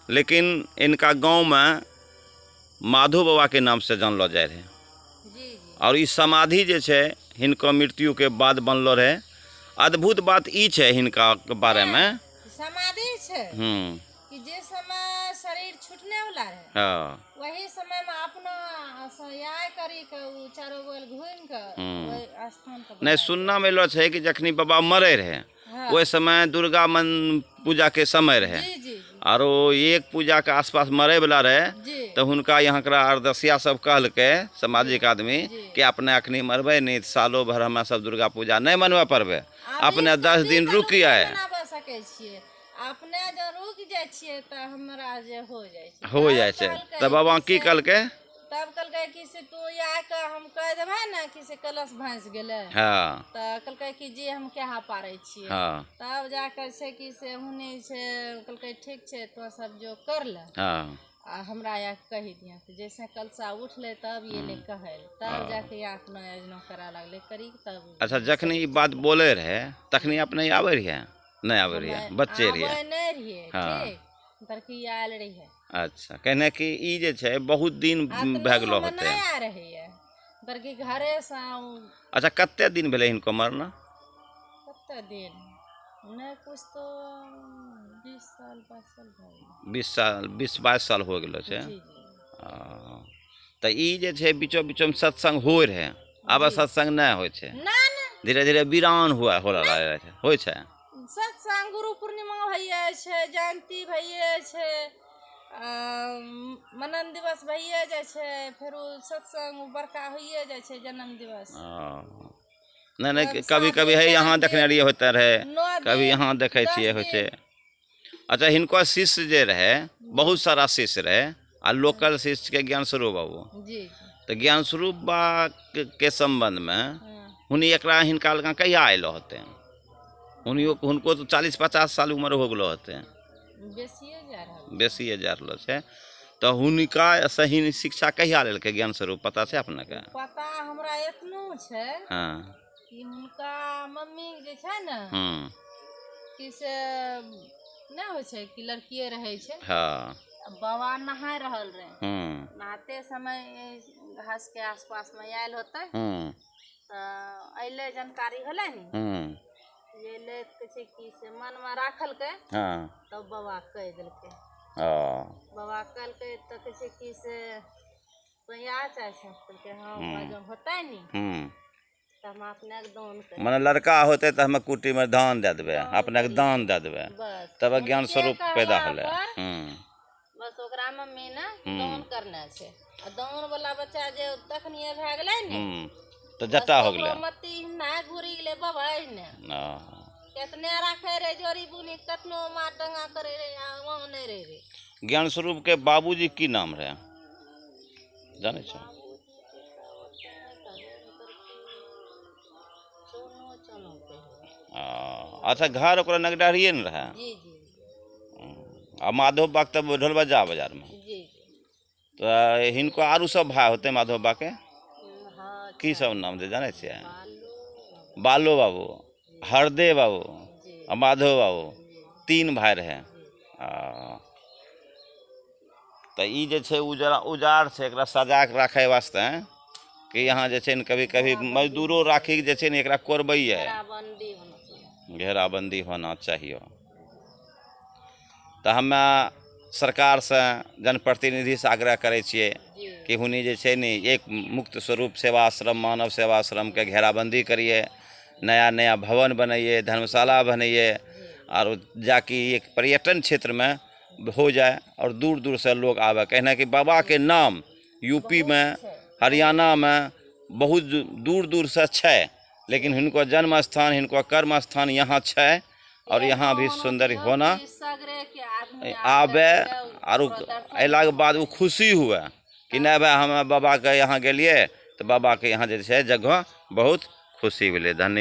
लेकिन इनका गांव में माधो बाबा के नाम से जानलो जाय रहे। जी जी। और ई समाधि जे छै हिनकर मृत्यु के बाद बनलो रहे। अद्भुत बात ई छै हिनका के बारे में। समाधि छै कि जे समय शरीर छूटने वाला रहे, वही समय में अपना याय करी के उ चारो बगल घूम के ओहि स्थान पर। नहीं, सुनना में एलो छै कि जखनी बाबा मरे रहे, ओहि समय दुर्गा मन पूजा के समय रहे। जी जी। आरो एक पूजा के आसपास मरे वाला रहे, तो हुनका यहाँ के अरदसिया सब कहलकै सामाजिक आदमी कि अपने अखनी मरबै नहीं, सालो भर हमरा सब दुर्गा पूजा नहीं मनबे पड़बे, अपने 10 दिन रुकिए। मनाबे सकै छियै, अपने जब रुक जाइ छियै तऽ हमरा जे हो जाइ छै। हो जाइ छै। तब बाबा की कहलकै? तब कहलकै कि से तू आके हम कहि देबै ने कि से कलश भासि गेलै। तऽ कहलकै कि जी हम केहा पारै छियै। तब जाके छै कि से हुनी छै कहलकै ठीक छै तो सब जो कर ले। आ हमरा आके कहि दिहऽ। तऽ जैसे कलशा उठलै तब एलै कहै लए, तब जाके यहाँ अपना योजना करऽ लगलै करी तब। अच्छा, जखनी ई बात बोले रहे तखनी अपने आबै रहियै? नहि आबै रहियै, बच्चे रहियै? आबै नहि रहियै। ठीक, तरकी आयल रहियै। अच्छा, कहने कि ई जे छै बहुत दिन भए गेलो होतै। नहि आ रहियै, तरकी घरे से। अच्छा, कते दिन भेलै हिनको मरना? कते दिन नहि, कुछ तो 20 साल 22 साल भए गेलै। 20 साल, 20-22 साल हो गेलो छै। जी जी। तऽ ई जे छै बीचो बीचोमे सत्संग होइ रहै, आब सत्संग नहि होइ छै। ना ना। धीरे धीरे वीरान हुआ हो रहल छै, होइ छै। सत्संग गुरु पूर्णिमा भइए छै, जयन्ती भइए छै, मनन दिवस भइए जाइ छै, फेरो सत्संग बड़का होइए जाइ छै, जन्म दिवस। नहि नहि, कभी कभी है यहाँ देखने रहियै होते रहे, कभी यहाँ देखै छियै होइ छै। अच्छा, हिनको शिष्य जे रहे बहुत सारा शिष्य रहे, आ लोकल शिष्य के ज्ञान स्वरूप बाबू। जी। तऽ ज्ञान स्वरूप बा के संबंध में हुनी एकरा हिनका लग कहिया आयलो होते? हुनियो हुनको तो 40-50 साल उम्र हो गेलो होते। बेसिए जा रहल। बेसिए जा रहलो छै। तऽ हुनका सही शिक्षा कहिया लेलकै ज्ञान स्वरूप, पता छै अपने के? पता हमरा एतनो छै कि हुनका मम्मी जे छै ने कि से नहि होइ छै कि लड़किए रहै छै। बाबा नहाय रहल रहे। नहाते समय घास के आसपास में आयल होते। तऽ अयलै, जानकारी होलै ने, अयलै कहै छै कि से मनमे राखलकै। तब बाबा कहि देलकै। बाबा कहलकै तऽ कहै छै कि से तू इएह चाहै छै? कहलकै हँ, जब होतै नी तऽ हम अपनेके दान कर। मने लड़का होते तऽ हमे कुटी में धान दए देबै, अपने के दान दए देबै। बस। तब ज्ञान स्वरूप पैदा होलै। बस ओकरा मम्मी ने दान करना छै, आ दान वाला बच्चा जे तखनिए भए गेलै ने तऽ जटा हो गेलै। मत्ती ना घुरि गेलै बाबा ने। केतने राखै रहे जोड़ी बुनी, कतनो मार टंगा करे रहे, वहाँ नहि रहे रे। ज्ञान स्वरूप के बाबूजी की नाम रहे जानै छौ? अच्छा, घर ओकरा नगडहरिए ने रहे? जी जी। आ माधव बाग तब ढोलबजा बाजार में। जी जी। तऽ हिनको आरो सब भाय होते माधव बा के? हाँ। की सब नाम छै जानै छियै? बालू। बालो बाबू, हरदे बाबू आ माधव बाबू, 3 भाय रहे। तऽ ई जे छै उजरा उजार छै, एकरा सजा के राखै वास्ते कि यहाँ जे छै ने कभी कभी मजदूरो राखी के जे छै ने एकरा कोरबैये। घेराबंदी होना चाहिए। घेराबंदी होना चाहिए। तऽ हमे सरकार से जनप्रतिनिधि से आग्रह करै छियै कि हुनी जे छै ने एक मुक्त स्वरूप सेवाश्रम, मानव सेवाश्रम के घेराबंदी करिए, नया नया भवन बनैए, धर्मशाला बनैए, और जाकि एक पर्यटन क्षेत्र में हो जाए और दूर दूर से लोग आवे। कहना कि बाबा के नाम यूपी में, हरियाणा में बहुत दूर दूर से छै, लेकिन हिनको जन्म स्थान, हिनको कर्म स्थान यहाँ छै, और यहाँ भी सुंदर होना आवे और अयलाके बाद वो खुशी हुए कि नहीं भाई हम बाबा के यहाँ गेलिए तो बाबा के यहाँ जे छै जगह बहुत खुशी भेलै। धन्यवाद।